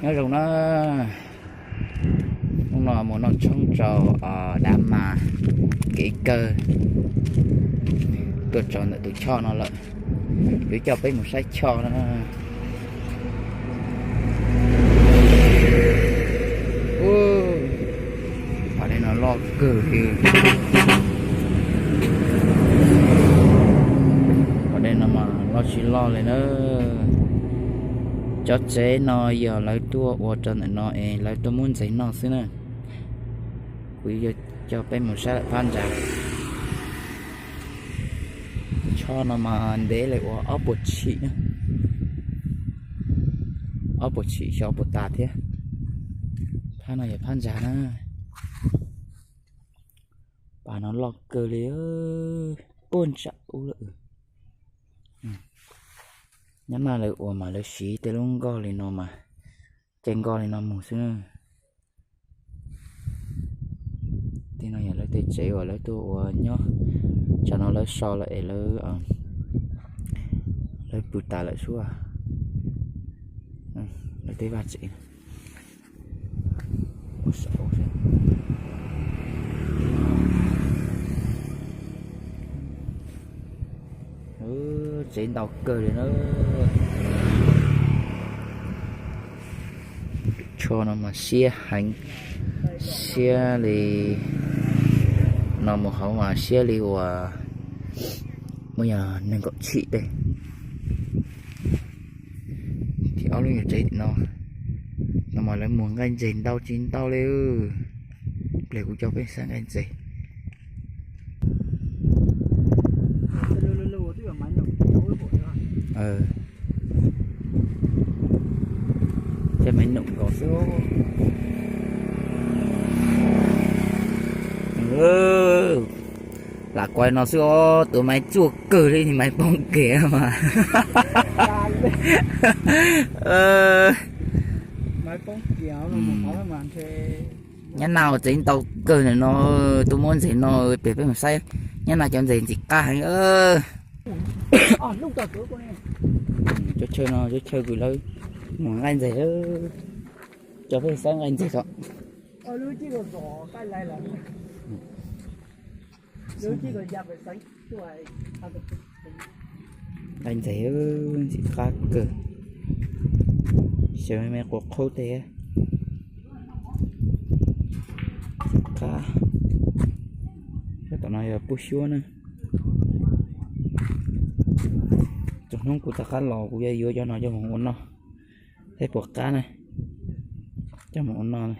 Nyob zoo na, hnub no mus noj tshoob rau dav mas kev kawg tuaj txog ntawm tus choj no lawm. Yuav coj peb mus saib choj na. Pam dej no loj kawg li. Pam dej no mas loj tsis loj li na. Cov tsev no yog lawv tuaj ua rau ntawm no es lawv tuaj muab ntxeg noj xwb na. Kuv yuav coj peb mus saib lawm phab ntsa. Choj no mas ntev li uas ob puas tshim na, ob puas tshim xyov puas tas thiab. Phab no yog phab ntsa na. Pam no loj kawg li, puag ntsam ub lawm. Nyob no lawv ua mas lawv siv tej lub nkoj li no mas, caij nkoj li no mus xwb na. Tej no yog lawv tej tsev uas lawv tuaj ua nyob, tsam no lawv so lawm es lawv, lawv pw tas lawm xwb. Lawv tej vaj tsev. Tsev ntau kawg li na. Choj no mas siab heev, siab li, no mus hauv mas siab li uas muaj yog nees nkaum tshim tej. Thiab ob lub nyuag tsev no, no mas lawv muag nqaij ntses ntau tsis ntau li. Pliag kuv coj peb saib nqaij ntses. Cov maiv num nkaus xwb. Lam kuav no xwb os, tus maiv tsuaj kawg li, maiv poob kiag mas. Nyob na tsev ntau kawg ntawm no, tuaj muab ntses no, peb mus saib. Nyob na cov ntses ntxim qab heev. Cov chaw no cov chaw kws lawv muag nqaij ntses, coj peb saib nqaij ntses os. Nqaij ntses ntxim qab kawg, xyaw me me quas qhaub tej. Ntxim qab. Cov tom no yog pub xyuab na. Txog hnub kuv rov qab los kuv yuav yuav cov no coj mus ua noj. Saib puas qab na, coj mus ua noj.